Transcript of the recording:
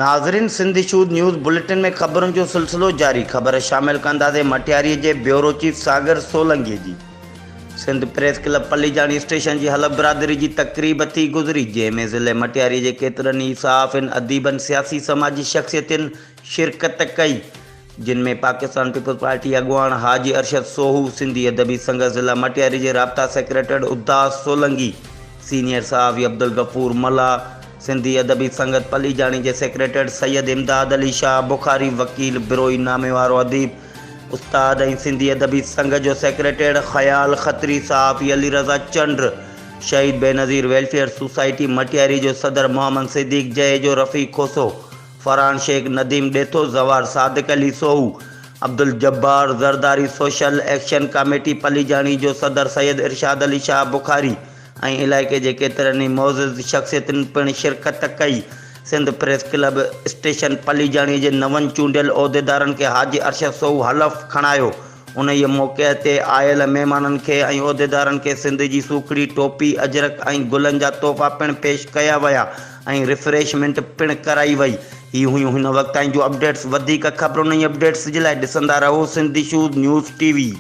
ناظرين Sindh issues news bulletin ۾ خبرن جو سلسلو جاري خبر شامل ڪنداسين مٽياري جي بيورو چيف ساگر سولنگي جي Sindh press club Palijani station جي حلف برادري جي تقريب ٿي گذري جنهن ۾ ضلعي مٽياري جي ڪيترن ئي صحافين اديبن سياسي سماجي شخصيتن شرڪت ڪئي جن ۾ پاڪستان پيپلز پارٽي اڳواڻ حاجي ارشد سوهو، سنڌي ادبي سنگت ضلع مٽياري جي رابطا سيڪريٽري اداس سولنگي، سينيئر صحافي عبدالغفور ملاح، سنڌي ادبي سنگت پليجاڻي جي سيڪريٽري سيد امداد علي شاهه بخاري، وڪيل بروهي ناميوارو اديب، استاد ۽ سنڌي ادبي سنگت جو سيڪريٽري خيال کتري، صحافي علي رضا چنڊ، شهيد بينظير ويلفيئر سوسائٽي مٽياري جو صدر Muhammad Siddique Jhejho, Rafiq Koso, Farhan Shaikh, Nadeem Dethho, Zawar Sadiq Ali Soho, Abduljabbar Zardari, social action committee Palijani جو صدر سيد ارشاد علي شاهه بخاري ۽ علائقي جي ڪيترن ئي معزز شخصيتن پڻ شرڪت ڪئي. Sindh press club station Palijani جي نون چونڊيل عهديدارن کي حاجي ارشد سوهو حلف کڻايو. انهيء موقعي تي آيل مهمانن کي ۽ عهديدارن کي سنڌ جي سوکڙي، ٽوپي، اجرڪ ۽ گلن جا تحفا پڻ پيش ڪيا ويا ۽ ريفريشمينٽ پڻ ڪرائي وئي. هي هيون هن وقت تائين جون اپڊيٽس. وڌيڪ خبرن ۽ اپڊيٽس جي لاء ڏسندا رهو Sindh issues news T V.